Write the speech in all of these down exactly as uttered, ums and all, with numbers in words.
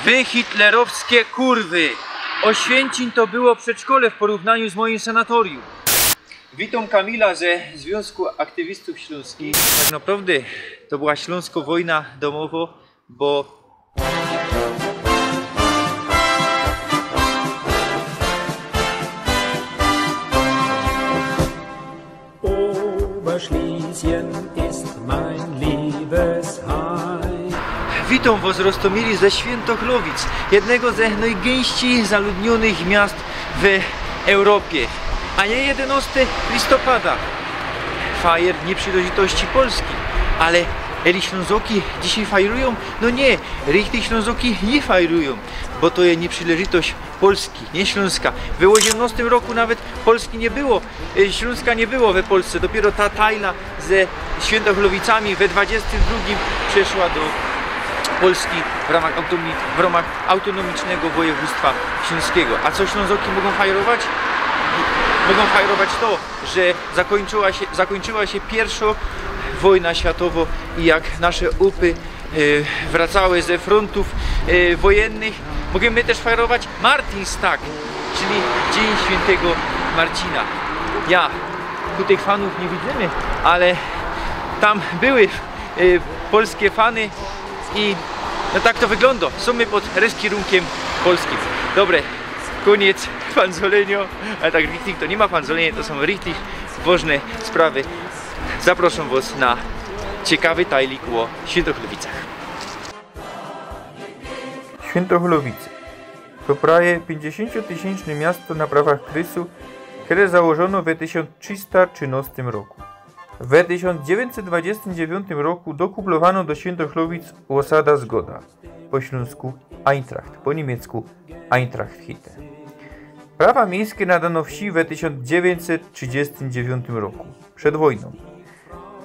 Wy hitlerowskie kurwy! Oświęcim to było przedszkole w porównaniu z moim sanatorium. Witōm Kamila ze Związku Aktywistōw Ślōnskich. Tak naprŏwdy to była ślōnsko wojna dōmowo, bo Oberschlesien ist mein Liebesheim. Witōm wŏs, Rostōmili, ze Świętochlowic, jednego ze nojgęściej zaludniōnych miast w Europie. A je jedynŏste listopada, fajer nieprzilŏżitości Polski. Ale eli Ślōnzoki dzisiej fajrujōm? No niy, richtig Ślōnzoki niy fajrujōm, bo to je nieprzilŏżitość Polski, niy Ślōnska. We ôziymnŏstym roku nawet Polski niy było, e, Ślōnska niy było we Polsce. Dopiyro ta tajla ze Świętochlowicami we dwadziestym drugim przeszła do Polski w rōmach autōnōmi-, w rōmach autōnōmicznego wojewōdztwa ślōnskigo. A co Ślōnzoki mogōm fajrować? Mogōm fajrować to, że zakōńczyła sie, zakōńczyła sie piyrwszŏ wojna światowŏ i jak nasze upy e, wracała ze frontōw, e, wojynnych. Możymy tyż fajrować Martinstag, czyli Dziyń Świyntygo Marcina. Ja, tu tych fanōw niy widzymy, ale tam były, e, polskie fany i no tak to wyglōndŏ. Sōm my pod reskirōnkiym polskim. Dobra, kōniec fanzolynio, ale tak richtig to niy ma fanzolynio, to sōm richtig wŏżne sprawy. Zaprŏszōm wŏs na ciekawy tajlik ô Świętochłowicach. Świętochłowice. To prawie piyńćdziesiōntysiynczne miasto na prawach krysu, kere założono we tysiōnc trzysta trzynŏstym roku. We tysiōnc dziewiyńćset dwadziestym dziewiyntym roku dokuplowano do Świętochłowic ôsada Zgoda, po ślōnsku Eintracht, po niymiecku Eintracht Hütte. Prawa miyjske nadano wsi we tysiōnc dziewiyńćset trzidziestym dziewiyntym roku, przed wojnōm.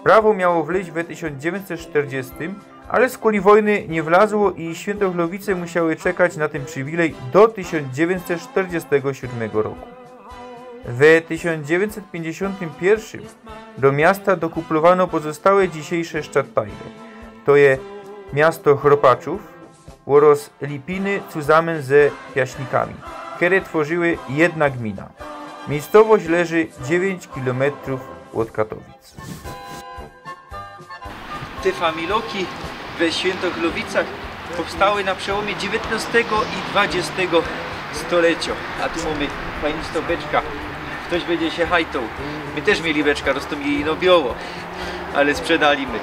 Prawo miało wlyźć we tysiōnc dziewiyńćset sztyrdziestym, ale skuli wojny niy wlazło i Świętochłowice musiały czekać na tyn przywilej do tysiōnc dziewiyńćset sztyrdziestego siōdmego roku. We tysiōnc dziewiyńćset piyńćdziesiōntym piyrwszym do miasta dokuplowano pozostałe dzisiyjsze stadtteile. To je miasto Chropaczōw ôrŏs Lipiny zusamyn ze Piaśnikami, kere tworzyły jedna gmina. Miyjscowość leży dziewiyńć kilometrōw ôd Katowic. Te familoki we Świętochłowicach powstały na przełōmie dziewiyntŏstego i dwadziestego stolecjŏ. A tu mōmy fajnistõ beczka. Ftoś bydzie sie hajtoł. My tyż mieli beczka, roztōmili, no, biołõ, ale sprzedali my.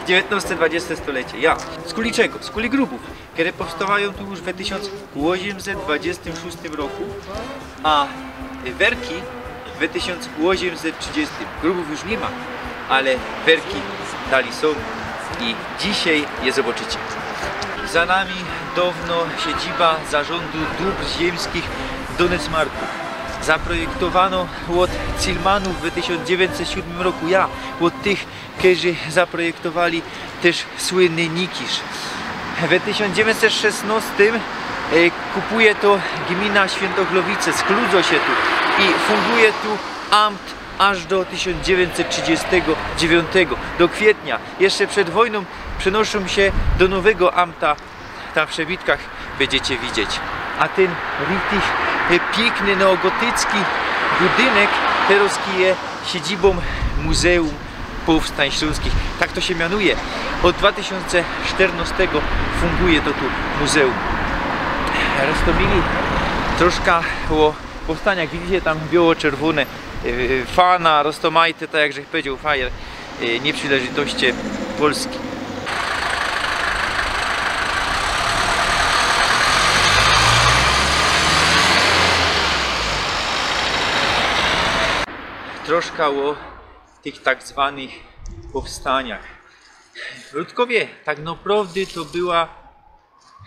Dziewiyntŏste, dwadzieste stolecie. Ja. Skuli czego? Skuli grubōw, kere powstŏwajōm tu już we tysiōnc ôziymset dwadziestym szōstym roku, a werki we tysiōnc ôziymset trzidziestym. Grubōw już niy ma, ale werki dali sōm i dzisiej je zobaczycie. Za nami downo siedziba Zarządu Dōbr Ziymskich w Donecmarku. Zaprojektowano ôd Cillmanōw we tysiōnc dziewiyńćset siōdmym roku. Ja, ôd tych, kerzy zaprojektowali tyż słynny Nikisz. We tysiōnc dziewiyńćset szesnŏstym, e, kupuje to gmina Świętochłowice, skludzŏ sie tu i funguje tu amt aż do tysiōnc dziewiyńćset trzidziestego dziewiyntego, do kwietnia. Jeszcze przed wojnōm przenoszōm sie do nowego amta. Tam w przebitkach bydziecie widzieć. A tyn richtig, e, piykny, neogotycki budynek terŏz je siedzibōm Muzeum Powstań Ślōnskich. Tak to sie mianuje. Ôd dwa tysiōnce sztyrnŏstego funguje to tu muzeum. Roztōmili, troszka ô powstaniach. Widzicie tam bioło-czerwōne, e, fana, roztōmajte, tak jak żech powiedzioł, fajer, e, nieprzilŏżitości Polski. Troszka ô tych tak zwanych powstaniach. Ludkowie, tak naprŏwdy to była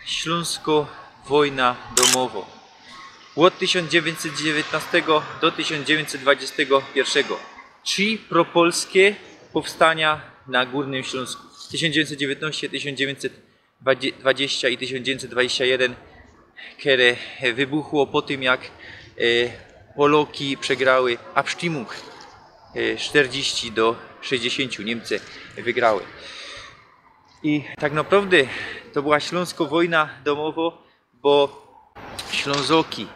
ślōnsko wojna dōmowŏ. Ôd tysiōnc dziewiyńćset dziewiyntŏstego do tysiōnc dziewiyńćset dwadziestego piyrwszego. Trzi propolskie powstania na Gōrnym Ślōnsku. Tysiōnc dziewiyńćset dziewiyntŏście, tysiōnc dziewiyńćset dwadzieścia i tysiōnc dziewiyńćset dwadzieścia jedyn, kere wybuchło po tym, jak, e, Poloki przegrały Abstimmung, e, sztyrdziści do sześćdziesiōntu. Niymce wygrały. I tak naprŏwdã to była ślōnskŏ wojna dōmowŏ, bo Ślōnzoki,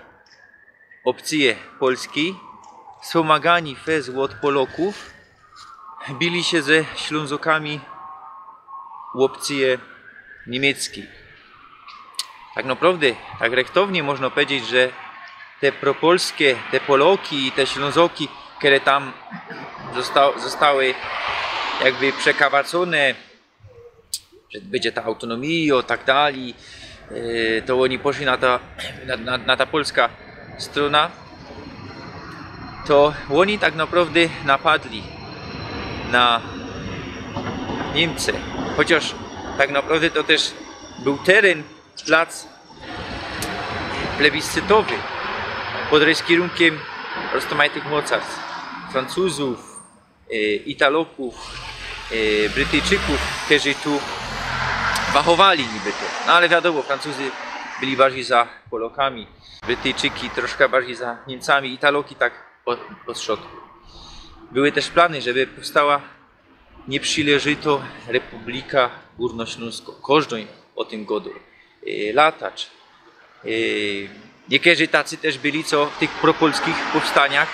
ôbcyje Polskij, spōmagani fest ôd Polŏkōw, bili sie ze Ślōnzokami ôbcyje niymieckij. Tak naprŏwdã, tak rechtownie można pedzieć, że te propolske, te Polŏki i te Ślōnzoki, kere tam zosta-, zosta jakby przekabacōne, że bydzie ta autōnōmijŏ, tak dalij, e, to ôni poszli na ta, na, na, na ta polska strōna, to ôni tak naprŏwdã napadli na Niymczi. Chociŏż tak naprŏwdã to tyż bōł teren, plac plebiscytowy pod rozkierunkym roztōmajtych mocarstw, Francuzōw, e, Italokōw, e, Brytyjczykōw, kerzy tu wachowali niby to. No ale wiadōmo, Francuzy byli bardzij za Polŏkami, Brytyjczyki troszkã bardzij za Niymcami, Italoki tak po, po strzodku. Były tyż plany, żeby powstała nieprzilŏżitŏ Republika Gōrnoślōnskŏ. Kożdej ô tym gŏdŏ. E, Latacz. E, niykerzy tacy tyż byli, co w tych propolskich powstaniach,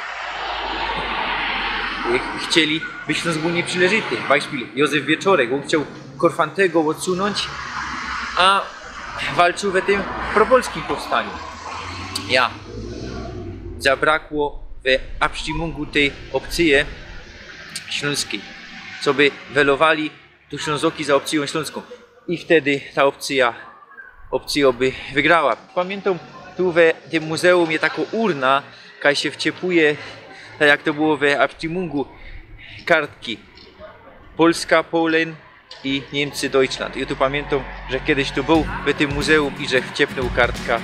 e, chcieli, by Ślōnsk bōł nieprzilŏżity. Beispiel Józef Wieczorek, ôn chcioł Korfantego ôdsunōńć, a walczōł we tym propolskim powstaniu. Ja. Zabrakło we absztimōngu tyj ôbcyje ślōnskij, co by welowali tu Ślōnzoki za ôbcyjōm ślōnskōm. I wtedy ta ôbcyjŏ, ôbcyjŏ by wygrała. Pamiyntam, tu we tym muzeum je takŏ urna, kaj sie wciepuje, tak jak to było we absztimōngu, kartki. Polska, Polen i Niymcy, Deutschland. I tu pamiyntam, że kedyś tu bōł we tym muzeum i że wciepnōł kartka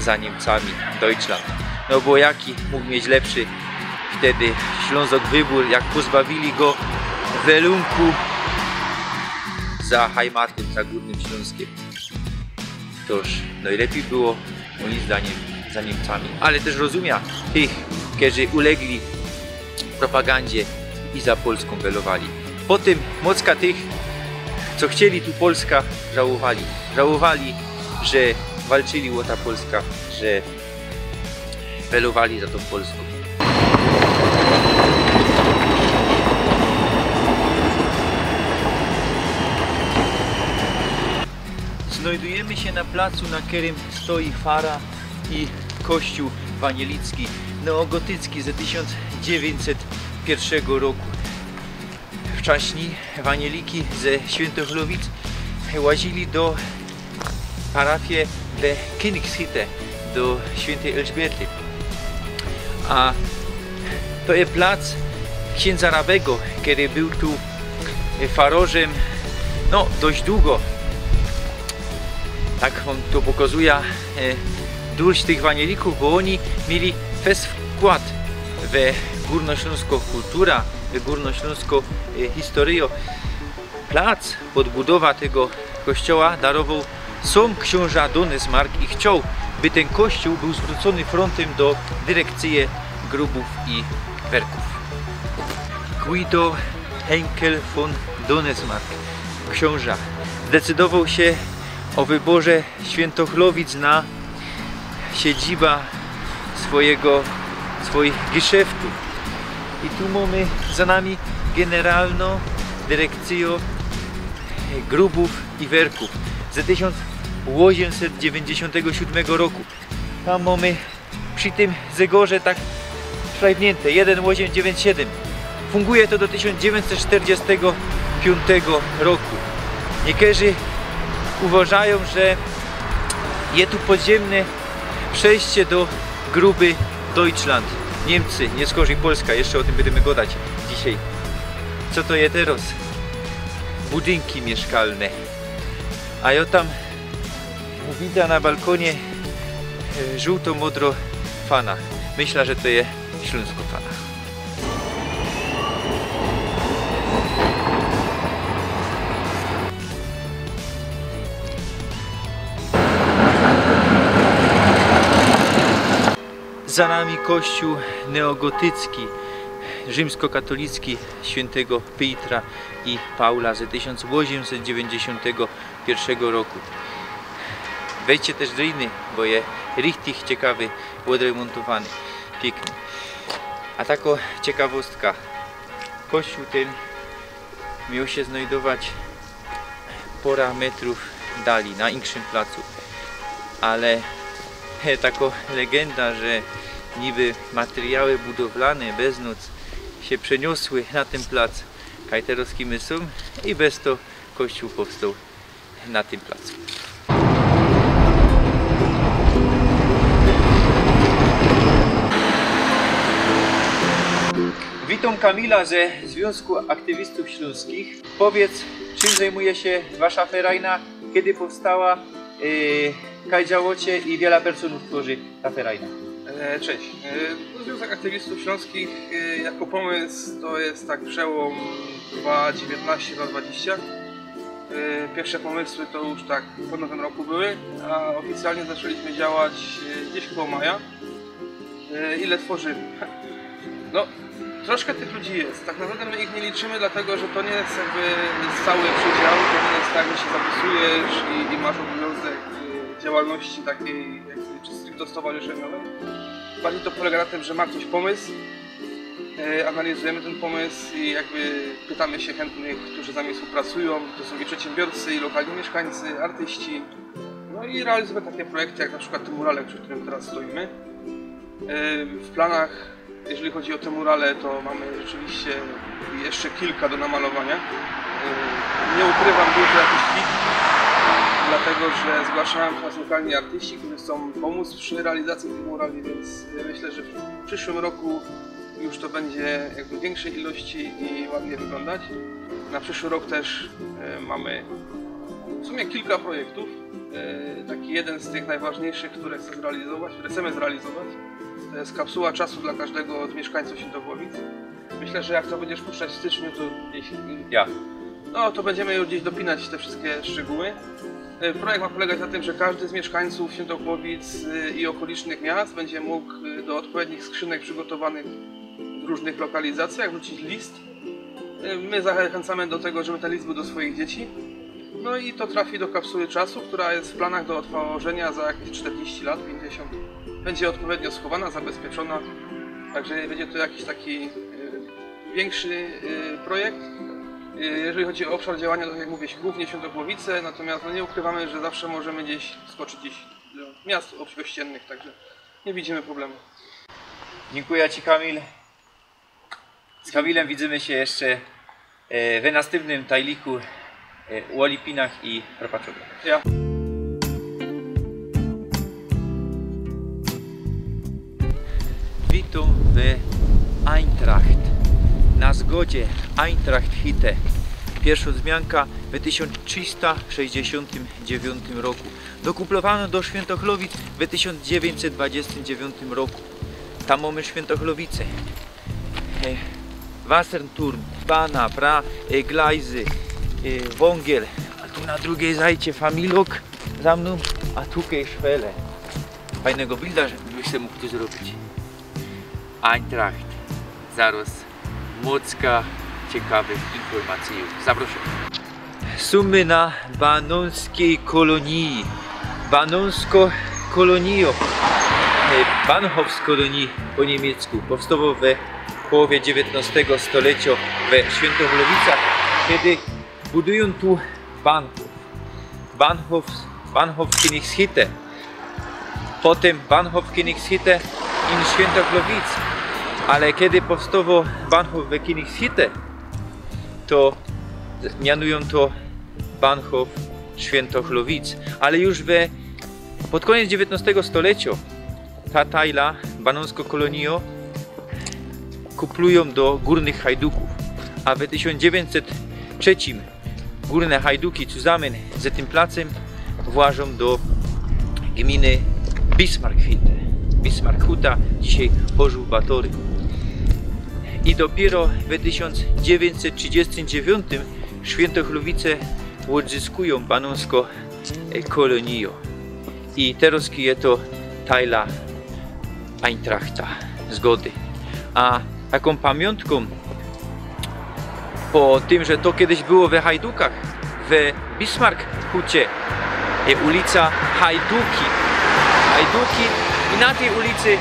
za Niymcami Deutschland. No bo jaki mōg mieć lepszy wtedy Ślōnzok wybōr, jak pozbawili go welunku za Heimatym, za Gōrnym Ślōnskym. Toż nojlepij było, mojim zdaniym, za Niymcami. Ale tyż rozumiã tych, kerzy ulegli propagandzie i za Polskōm welowali. Potym mocka tych, co chcieli tu Polska, żałowali. Żałowali, że walczyli ô ta Polska, że welowali za tōm Polskōm. Znojdujemë sie na placu, na kerym stoi fara i kościōł wanielicki, neogotycki ze tysiōnc dziewiyńćset piyrszego roku. Wczaśnij wanieliki ze Świętochłowic łazili do parafie we Königshütte, do świyntej Elżbiety. A to je plac ksiynża Rabego, kery bōł tu, e, farorzym, no, dość dugo. Tak wōm to pokazujã, e, durś tych wanielikōw, bo ôni mieli fest wkłŏd we gōrnoślōnskõ kultura, we gōrnoślōnskõ, e, historyjõ. Plac pod budowa tego kościoła darowoł sōm ksiōnża Donesmarck i chcioł, by tyn kościōł bōł zwrōcōny frōntym do dyrekcyje Grubōw i Werkōw. Guido Henkel von Donesmarck, ksiōnża, zdecydowoł sie ô wyborze Świętochłowic na siedziba swojego, swoich geszeftōw. I tu mōmy za nami Generalnõ Dyrekcyjõ Grubōw i Werkōw ze tysiōnc ôziymset dziewiyńćdziesiōntego siōdmego roku. Tam mōmy przi tym zygorze tak szlajbniynte, jeden ôziym dziewiyńć siedym. Funguje to do tysiōnc dziewiyńćset sztyrdziestego piōntego roku. Niykerzy uważajōm, że je tu podziymne przejście do Gruby Deutschland. Niymcy, niy skorzyj Polska, jeszcze ô tym bydymy gŏdać dzisiej. Co to je teroz? Budynki miyszkalne. A jŏ tam widzã na balkōnie, e, żōłto-modro fana. Myślã, że to je ślōnsko fana. Za nami kościōł neogotycki. rzymskokatolicki świętego Pietra i Paula ze tysiōnc ôziymset dziewiyńćdziesiōntego piyrszego roku. Wejdźcie tyż do innej, bo je richtig ciekawy, ôdremontowany, piykny. A tako ciekawostka. Kościōł tyn mioł sie znojdować pora metrōw dalij, na inkszym placu. Ale he, tako legenda, że niby materiały budowlane bez noc sie przeniosły na tyn plac, kaj terŏzki my sōm, i bez to kościōł powstoł na tym placu. Witōm Kamila ze Związku Aktywistów Śląskich. Powiedz, czym zajmuje się wasza ferajna, kiedy powstała, yy, kaj działocie i wiela personów tworzy ta ferajna? E, cześć. E, no, Związek Aktywistów Śląskich, e, jako pomysł to jest tak przełom dwa dziewiętnaście, dwa dwadzieścia. E, pierwsze pomysły to już tak po nowym roku były, a oficjalnie zaczęliśmy działać, e, gdzieś koło maja. E, ile tworzymy? No, troszkę tych ludzi jest. Tak naprawdę my ich nie liczymy, dlatego że to nie jest jakby cały przydział, to nie jest tak, że się zapisujesz i, i masz obowiązek, e, działalności takiej jakby czy stricte stowarzyszeniowej. Bardziej to polega na tym, że ma ktoś pomysł, e, analizujemy ten pomysł i jakby pytamy się chętnych, którzy z nami współpracują. To są i przedsiębiorcy, i lokalni mieszkańcy, artyści. No i realizujemy takie projekty jak na przykład te murale, przy którym teraz stoimy. E, w planach, jeżeli chodzi o te murale, to mamy rzeczywiście jeszcze kilka do namalowania. E, nie ukrywam, był to jakiś hit, dlatego że zgłaszają się nas lokalni artyści, którzy chcą pomóc przy realizacji tych murali, więc, e, myślę, że w przyszłym roku już to będzie jakby w większej ilości i ładnie wyglądać. Na przyszły rok też, e, mamy w sumie kilka projektów. E, taki jeden z tych najważniejszych, które chcę zrealizować, które chcemy zrealizować, to jest kapsuła czasu dla każdego z mieszkańców Świętochłowic. Myślę, że jak to będziesz puszczać w styczniu, to gdzieś... Ja. No, to będziemy już gdzieś dopinać te wszystkie szczegóły. E, projekt ma polegać na tym, że każdy z mieszkańców Świętochłowic, e, i okolicznych miast będzie mógł, e, do odpowiednich skrzynek przygotowanych w różnych lokalizacjach wrzucić list. E, my zachęcamy do tego, żeby ten list był do swoich dzieci. No i to trafi do kapsuły czasu, która jest w planach do otworzenia za jakieś czterdzieści lat, pięćdziesiąt. Będzie odpowiednio schowana, zabezpieczona. Także będzie to jakiś taki, e, większy, e, projekt. E, jeżeli chodzi o obszar działania, to tak jak mówię, głównie Świętochłowice, natomiast, no, nie ukrywamy, że zawsze możemy gdzieś skoczyć gdzieś do miast ob-, ościennych, także nie widzimy problemu. Dziękuję ci, Kamil. Z Kamilem widzymy się jeszcze, e, we następnym tajliku, e, o Lipinach i Kropaczowie. Ja. Witōm w Eintracht. Na Zgodzie Eintracht Hütte. Piyrszŏ wzmianka w tysiōnc trzysta sześćdziesiōntym dziewiōntym roku. Dokuplowanŏ do Świętochłowic w tysiōnc dziewięćset dwudziestym dziewiōntym roku. Tam mōmy Świętochłowice. E, Wasserturm, bana, pra-, e, glajzy, e, wōngiel. A tu na drugij zajcie familok za mnōm, a tu kej szwele. Fajnego bilda, żebyś se mōg tu zrobić. Eintracht. Zarŏz mocka ciekawych informacyjōw. Zaprŏszōm. Sōmy na Banōnskij Kolōniji. Banōnskŏ Kolōnijŏ, e, Bahnhofskolonie po niymiecku, powstała we połowie dziewiyntnŏstego stolecjŏ we Świętochłowicach, kej budujōm tu Bahnhof. Bahnhof, Bahnhof Kynigshütte. Potym Bahnhof Kynigshütte in Świętochłowice. Ale kej powstŏwŏ Bahnhof we Kynigshütte, to mianujōm to Bahnhof Świętochłowice. Ale już we, pod kōniec dziewiyntnŏstego stolecjŏ ta tajla, Banōnskŏ Kolōnijŏ, kuplujōm do Gōrnych Hajdukōw. A we tysiōnc dziewiyntset trzecym Gōrne Hajduki zusamyn ze tym placym włażōm do gminy Bismarckhutte. Bismarckhuta, dzisiej Chorzōw Batory. I dopiyro we tysiōnc dziewiyntset trzidziestym dziewiōntym Świętochłowice ôdzyskujōm Banōnskŏ, e, Kolōnijŏ. I terŏz je to tajla Eintrachta, Zgody. A Takōm pamiōntkōm po tym, że to kejsik było we Hajdukach, we Bismarckhucie, je ulica Hajduki. Hajduki. I na tyj ulicy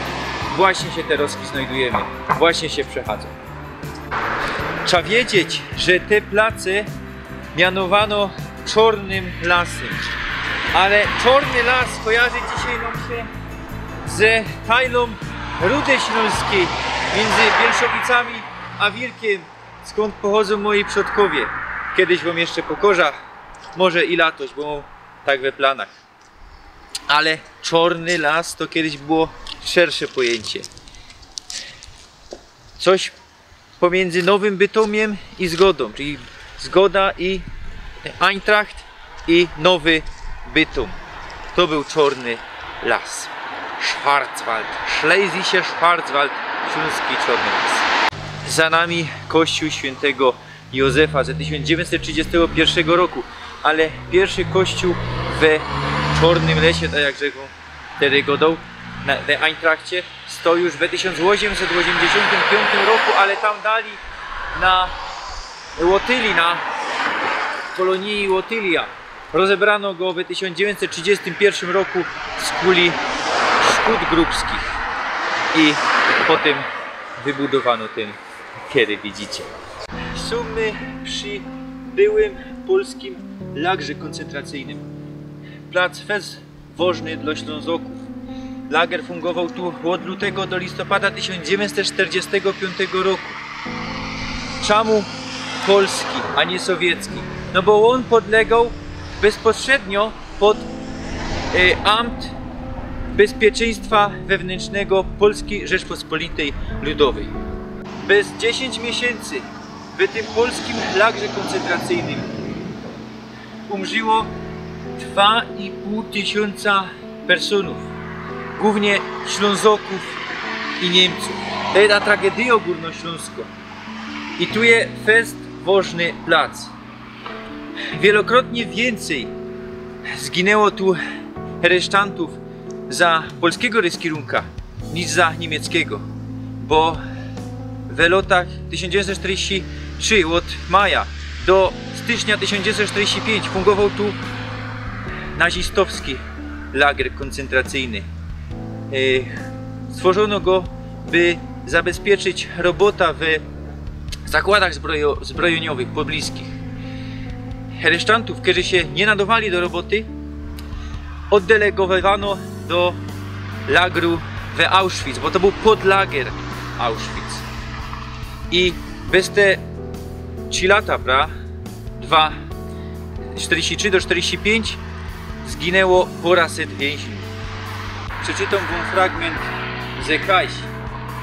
właśnie sie terŏz znajdujymy. Właśnie sie przechadzōm. Trzeba wiedzieć, że te place mianowano Czornym Lasym. Ale Czorny Las kojarzy dzisiej nōm sie ze tajlōm Rudy Ślōnskij miyndzy Bielszowicami a Wilkym, skōnd pochodzōm moji przodkowie. Kejsik wōm jeszcze pokorzã, może i latoś, bo mōm tak we planach. Ale Czorny Las to kejsik było szersze pojyńcie. Coś pomiyndzy Nowym Bytōmiyym i Zgodōm, czyli Zgoda i Eintracht i Nowy Bytōm. To bōł Czorny Las. Schwarzwald, Schlesische Schwarzwald, ślōnski Czorny Las. Za nami kościół świyntego Józefa ze tysiōnc dziewiyńćset trzidziestego piyrszego roku, ale piyrszy kościół we Czornym Lesie, tak jak rzekōm, tery godōł, na, we Eintrachcie, stōł już we tysiōnc ôziymset ôziymdziesiōntym piōntym roku, ale tam dali na Łotylii, na kolōnii Łotylia. Rozebrano go we tysiōnc dziewiyńćset trzidziestym piyrszym roku z kuli szkōd grubskich i potym wybudowano tyn, kery widzicie. Sōm my przi byłym polskim lagrze kōncentracyjnym. Plac fest wożny dlŏ Ślōnzokōw. Lager fungowoł tu ôd lutego do listopada tysiōnc dziewiyńćset sztyrdziestego piōntego roku. Czymu polski, a niy sowiecki? No bo ôn podlegoł bezpośrednio pod, e, Amt Bezpieczeństwa Wewnętrznego Polskiej Rzeczpospolitej Ludowej. Bez dziesiyńć miesiyncy w tym polskim lagrze kōncentracyjnym umrziło dwa i pōł tysiōnca personōw, głōwnie Ślōnzokōw i Niymcōw. To je ta tragedyjo gōrnoślōnskŏ. I tu je fest wożny plac. Wielokrotnie wiyncyj zginło tu heresztantōw za polskigo ryskirunka niż za niymieckigo, bo we lotach tysiōnc dziewiyńćset sztyrdziści trzi, ôd maja do stycznia tysiōnc dziewiyńćset sztyrdziści piyńć, fungowoł tu nazistowski lager kōncentracyjny. E, stworzōno go, by zabezpieczyć robota we zakładach zbrojo-, zbrojōniowych pobliskich. Heresztantōw, kerzy sie niy nadŏwali do roboty, ôddelegowywano do lagru we Auschwitz, bo to bōł podlager Auschwitz. I bez te trzi lata, pra, dwa, sztyrdziści trzi do sztyrdziści piyńć, zginło pŏraset wiynźniōw. Przeczytōm wōm fragmynt ze Kajś,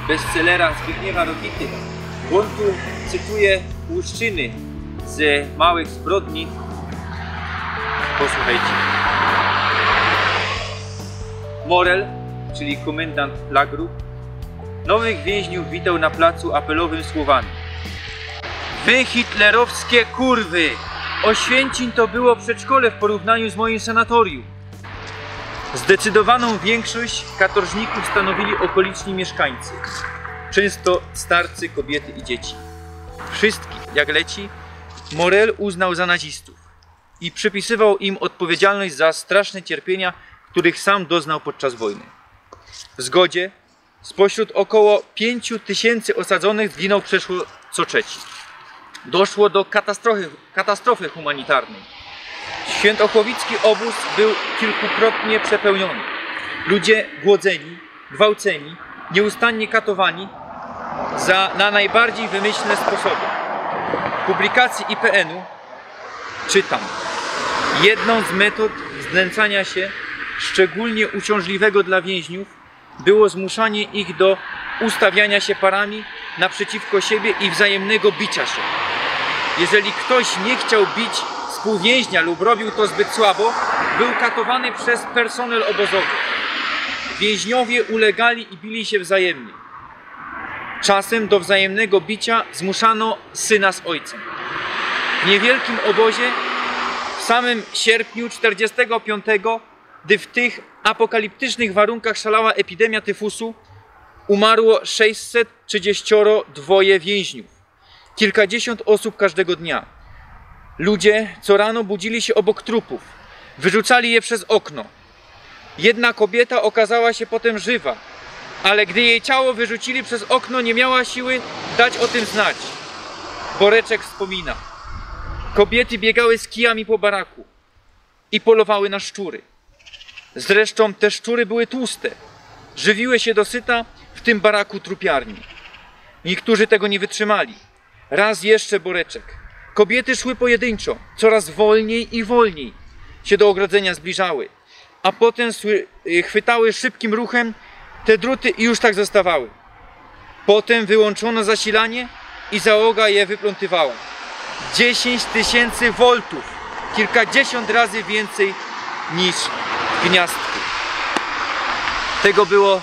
bestselera Zbigniewa Rokity. Ôn tu cytuje Łuszczyny ze Małych Zbrodni. Posłuchejcie. Morel, czyli kōmendant lagru, nowych wiynźniōw witoł na placu apelowym słowami: „Wy hitlerowskie kurwy! Ôświynczym to było przedszkole w porównaniu z mojim sanatorium”. Zdecydowaną wiynkszość katorżnikōw stanowili ôkoliczni miyszkańcy, czynsto starcy, kobiyty i dzieci. Wszyjskich, jak leci, Morel uznał za nazistōw i przypisywoł im ôdpowiedzialność za straszne cierpiynio, kerych sam doznał podczas wojny. W Zgodzie spośrōd ôkoło piyńciu tysiyncy ôsadzōnych zginōł przeszło co trzeci. Doszło do katastrofy, katastrofy humanitarnyj. Świyntochłowicki ôbōz bōł kilkukrotnie przepełniōny. Ludzie głodzeni, gwałceni, niyustannie katowani za, na nojbardzij wymyślne sposoby. W publikacji I P N-u czytōm: „Jedną z metod znęcania się, szczególnie uciążliwego dla więźniów, było zmuszanie ich do ustawiania się parami naprzeciwko siebie i wzajemnego bicia się. Jeżeli ktoś nie chciał bić współwięźnia lub robił to zbyt słabo, był katowany przez personel obozowy. Więźniowie ulegali i bili się wzajemnie. Czasem do wzajemnego bicia zmuszano syna z ojcem”. W niewielkim obozie w samym sierpniu czterdziestego piątego, gdy w tych apokaliptycznych warunkach szalała epidemia tyfusu, Umarło sześćset trzydzieści dwoje więźniów. Kilkadziesiąt osób każdego dnia. Ludzie co rano budzili się obok trupów. Wyrzucali je przez okno. Jedna kobieta okazała się potem żywa, ale gdy jej ciało wyrzucili przez okno, nie miała siły dać o tym znać. Boreczek wspomina: kobiety biegały z kijami po baraku i polowały na szczury. Zresztą te szczury były tłuste. Żywiły się dosyta w tym baraku trupiarni. Niektórzy tego nie wytrzymali. Raz jeszcze Boreczek. Kobiety szły pojedynczo, coraz wolniej i wolniej się do ogrodzenia zbliżały, a potem sły- y, chwytały szybkim ruchem te druty i już tak zostawały. Potem wyłączono zasilanie i załoga je wyplątywała. Dziesięć tysięcy woltów, kilkadziesiąt razy więcej niż w Gniazdku. Tego było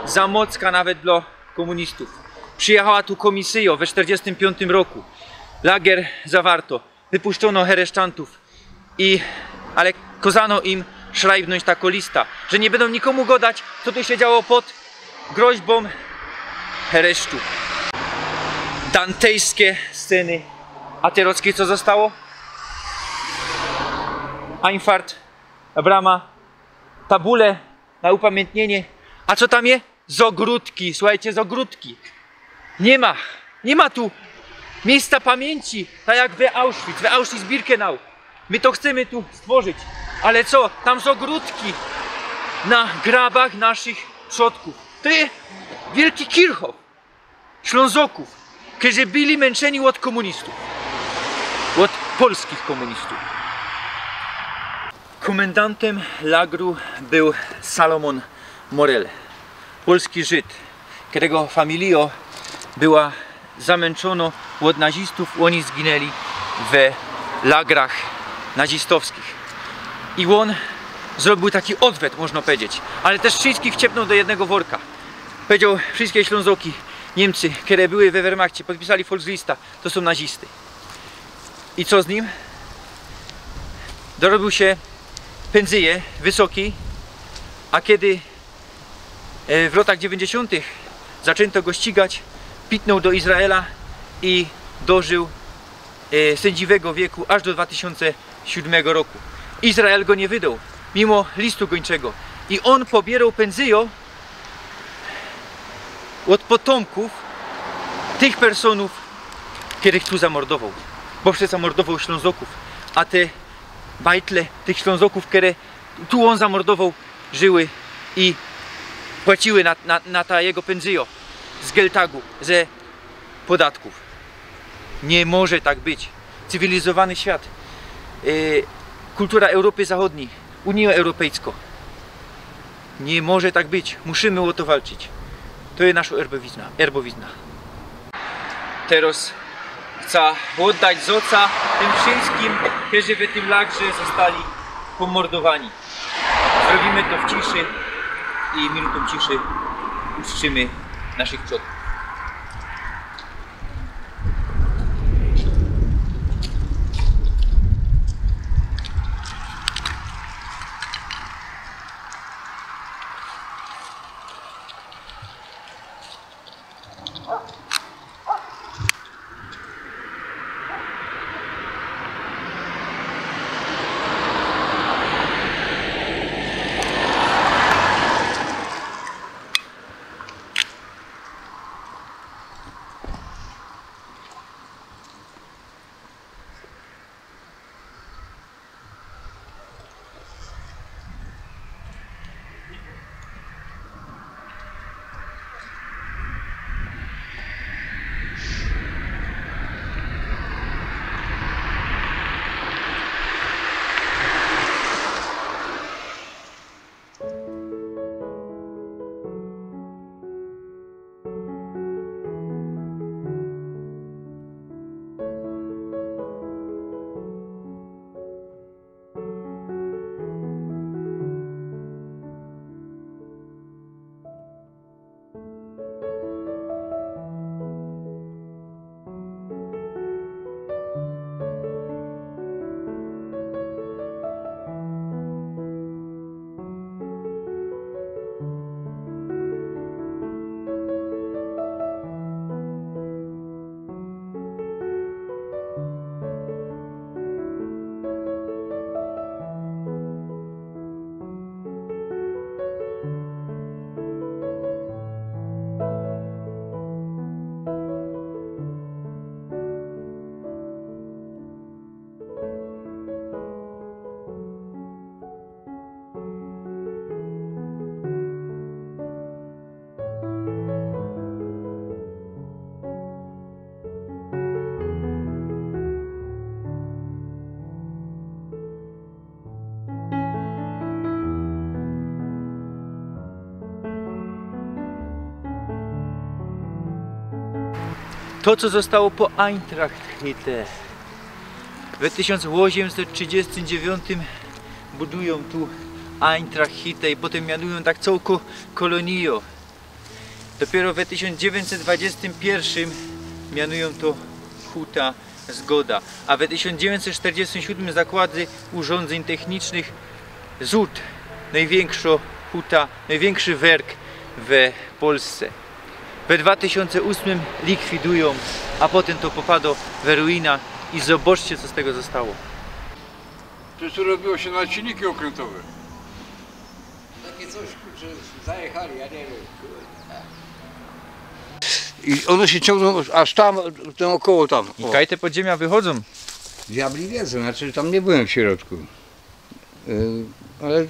za mocka nawet dla komunistów. Przyjechała tu komisyjo we czterdziestym piątym roku. Lager zawarto, wypuszczono hereszczantów i, ale kazano im szrajbnąć taką listę, że nie będą nikomu gadać, co tu się działo pod groźbą heresztu. Dantejskie sceny. A te rockie co zostało? Einfart, brama, tabule na upamiętnienie. A co tam je? Zogródki, słuchajcie, zogródki. Nie ma, nie ma tu miejsca pamięci, tak jak we Auschwitz, we Auschwitz-Birkenau. My to chcemy tu stworzyć. Ale co? Tam zogródki na grabach naszych przodków. To jest wielki Kirchhof Ślązoków, którzy byli męczeni od komunistów. Od polskich komunistów. Komendantem lagru był Salomon Morel, polski Żyd, którego familia była zamęczona od nazistów, oni zginęli we lagrach nazistowskich. I on zrobił taki odwet, można powiedzieć, ale też wszystkich wciepnął do jednego worka. Powiedział: wszystkie Ślązoki, Niemcy, które były we Wehrmachcie, podpisali Volkslista, to są nazisty. I co z nim? Dorobił się pędzyje wysoki, a kiedy e, w latach dziewięćdziesiątych zaczęto go ścigać, pitnął do Izraela i dożył e, sędziwego wieku aż do dwa tysiące siódmego roku. Izrael go nie wydał, mimo listu gończego. I on pobierał pędzyjo od potomków tych personów, których tu zamordował. Bo przecież zamordował Ślązoków, a te bajtle tych Ślązoków, które tu on zamordował, żyły i płaciły na, na, na ta jego pędzyjo z Geltagu, ze podatków. Nie może tak być. Cywilizowany świat, e, kultura Europy Zachodniej, Unia Europejska. Nie może tak być. Musimy o to walczyć. To jest nasza erbowizna. erbowizna. Teraz chcę oddać zoca tym wszystkim, którzy w tym lagrze zostali pomordowani. Zrobimy to w ciszy i minutą ciszy uczcimy naszych przodków. To, co zostało po Eintracht-Hütte. We tysiōnc ôziymset trzidziestym dziewiōntym budujōm tu Eintracht-Hütte i potym mianujōm tak cołkõ kolōnijõ. Dopiyro we tysiōnc dziewiyńćset dwadziestym piyrszym mianujōm to Huta Zgoda, a we tysiōnc dziewiyńćset sztyrdziestym siódmym Zakłady Urządzeń Technicznych ZUT, nojwiynkszy huta, nojwiynkszy werk we Polsce. We dwa tysiōnce ôsmym likwidujōm, a potym to popado we ruina i zobaczcie, co z tego zostało. To tu robiło się na silniki okrętowe. Takie coś, kurczę, zajechali, ja nie wiem, kurde. I one się ciągną aż tam, ten około tam. I kaj te pod ziymia wychodzōm? Diabli wiedzą, znaczy tam nie byłem w środku. Yy, ale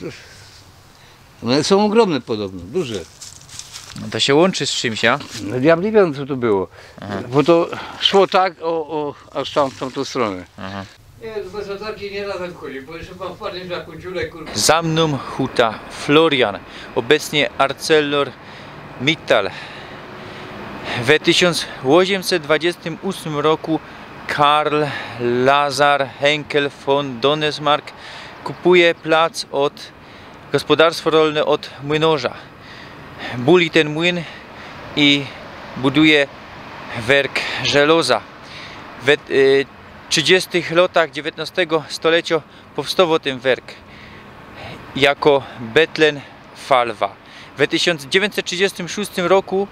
one są ogromne podobno, duże. No to sie łōnczy z czymś, ja? No diabli wiedzą, co tu było. Bo to szło tak, o, o, aż tam w tamtą stronę. Nie, bez zatarcie nie razem chodzi, bo jeszcze pan wpadnie w jaką dziurę, kurwa. Za mnōm huta Florian, obecnie Arcelor Mittal. We tysiōnc ôziymset dwadziestym ôsmym roku Karl Lazar Henkel von Donesmark kupuje plac od gospodarstwo rolne od młynŏrza. Buli tyn młyn i buduje werk żeloza. We y, trzidziestych lotach dziewiyntnŏstego stolecjŏ powstŏwoł tyn werk jako Bethlen Falwa. We tysiōnc dziewiyńćset trzidziestym szōstym roku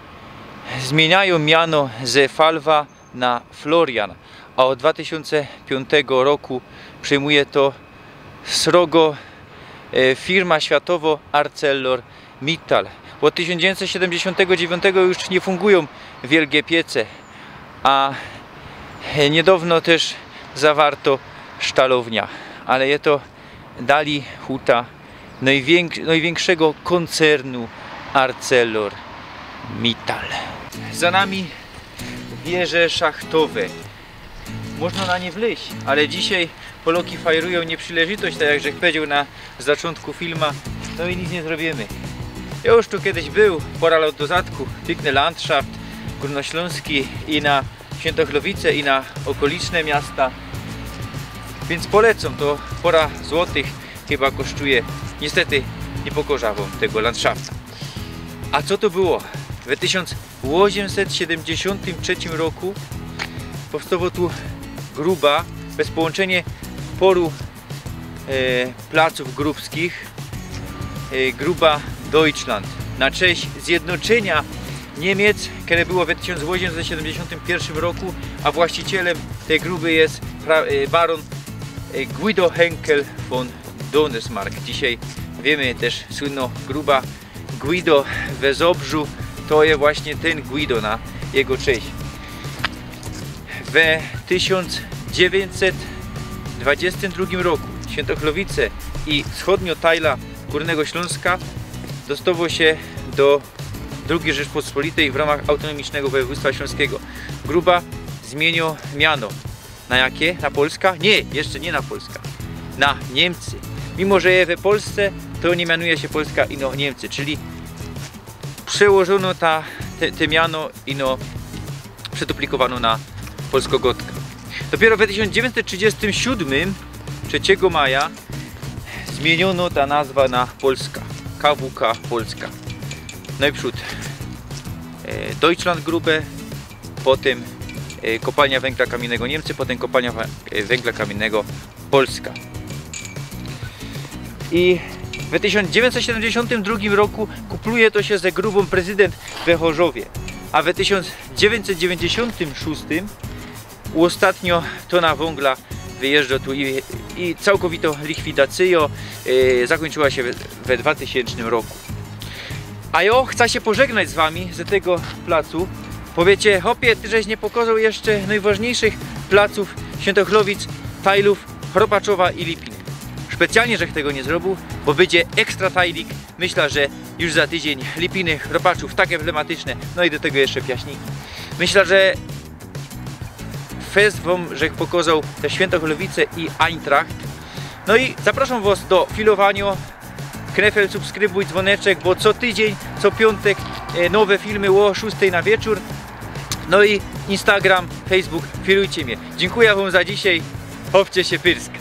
zmiynijōm miano ze Falwa na Florian, a ôd dwa tysiōnce piōntego roku przejmuje to srogo e, firma światowo Arcelor Mittal. Ôd tysiōnc dziewiyńćset siedymdziesiōntego dziewiyntego już niy fungujōm wielgie piece, a e, niydŏwno tyż zawarto sztalownia, ale je to dali huta nojwiynksz-, nojwiynkszego kōncernu Arcelor Mittal. Za nami wieże szachtowe. Można na nie wlyźć, ale dzisiej Poloki fajrujōm niy przileżytość, tak jak żech powiedzioł na zaczōntku filma, no i nic niy zrobiymy. Jŏ już tu kejś bōł, pŏra lot do zadku, piykny landszaft gōrnoślōnski i na Świyntochłowice i na ôkoliczne miasta. Wiync polecōm, to pŏra złotych chyba kosztuje. Niystety niy pokŏżã wōm tego landszafta. A co to było? We tysiōnc ôziymset siedymdziesiōntym trzecym roku powstŏwoł tu gruba, bez połōnczynie pŏru e, placōw grubskich, e, gruba Deutschland, na cześć zjednoczynia Niymiec, kere było we tysiōnc ôziymset siedymdziesiōntym piyrszym roku, a właścicielym tyj gruby je pra-, e, baron e, Guido Henkel von Donesmark. Dzisiej wiymy tyż słynno gruba Guido we Zobrzu, to je właśnie tyn Guido na jego cześć. We tysiōnc dziewiyńćset dwadziestym drugim roku Świyntochłowice i wschodniŏ tajla Gōrnego Ślōnska dostŏwŏ sie do Drugiej Rzeczpospolitej w rōmach Autōnōmicznego Wojewōdztwa Ślōnskigo. Gruba zmiyniyŏ miano. Na jakie? Na Polska? Niy, jeszcze niy na Polska. Na Niymcy. Mimo że je we Polsce, to niy mianuje sie Polska, ino Niymcy, czyli przełożono ta, te, te miano, ino przetuplikowano na polskŏ gŏdka. Dopiyro we tysiōnc dziewiyńćset trzidziestym siōdmym, trzeciego maja, zmiyniono ta nazwa na Polska. K W K Polska. Nojprzōd e, Deutschland Gruppe, potym e, Kopalnia Węgla Kamiennego Niymcy, potym Kopalnia Wa-, e, Węgla Kamiennego Polska. I we tysiōnc dziewiyńćset siedymdziesiōntym drugim roku kupluje to sie ze grubōm prezydynt we Chorzowie. A we tysiōnc dziewiyńćset dziewiyńćdziesiōntym szōstym ôstatniŏ tōna wōngla wyjeżdżŏ tu i, i cołkowito likwidacyjŏ e, zakōńczała sie we, we dwa tysiōnce roku. A jŏ chcã sie pożegnać z wami z tego placu. Powiycie: „Chopie, ty żeś niy pokŏzoł jeszcze nojważniyjszych placōw Świyntochłowic, Tajlōw, Chropaczowa i Lipin”. Specjalnie żech tego niy zrobiōł, bo bydzie ekstra tajlik. Myślã, że już za tydziyń. Lipiny, Chropaczōw, tak emblematyczne. No i do tego jeszcze Piaśniki. Myślã, że fest wōm żech pokŏzoł te Świyntochłowice i Eintracht. No i zaprŏszōm wŏs do filowaniŏ. Knefel, subskrybujcie, dzwōneczek, bo co tydziyń, co piōntek e, nowe filmy ô szōstej na wieczōr. No i Instagram, Facebook, firujcie mie. Dziynkuja wōm za dzisiej. Chopcie sie pyrsk.